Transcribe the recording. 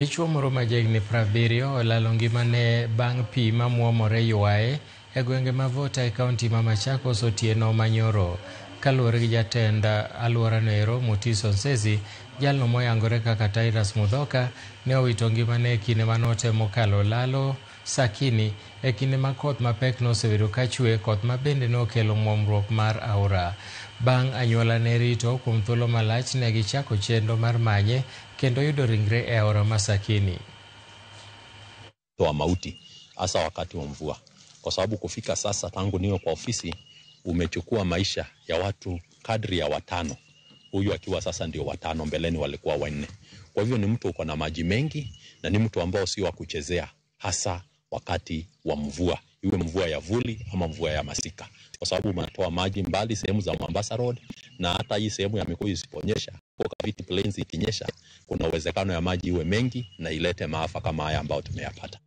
Dichuo moro ma jahigni 70 olalo ngimane bang' pi mamuomore ywaye e gwenge ma Vota e kaunti ma Machakos otieno manyoro. Kaluwore gi jatend alworano ero Mutiso Nsezi, jalno moyangore kaka Titus Mudhoka ne owito ngimane e kinde mane otemo kalo lalo Sakini e kinde ma koth mapek nosebedo ka chwe, koth ma bende nokelo muomruok mar aora. Bang' anyuolane rito kuom thuolo malach ne gichako chenro mar manye kendo yudo ringre e aora ma Sakini. Wa mauti hasa wakati wa mvua, kwa sababu kufika sasa tangu niwe kwa ofisi umechukua maisha ya watu kadri ya watano, huyu akiwa sasa ndio watano, mbeleni walikuwa wanne. Kwa hivyo ni mtu uko na maji mengi na ni mtu ambao sio wa kuchezea, hasa wakati wa mvua, iwe mvua ya vuli ama mvua ya masika, kwa sababu unatoa maji mbali sehemu za Mombasa Road na hata hii sehemu ya Mikuyu isiponyesha, kwa Kaviti Plains ikinyesha, kuna uwezekano ya maji iwe mengi na ilete maafa kama haya ambayo tumeyapata.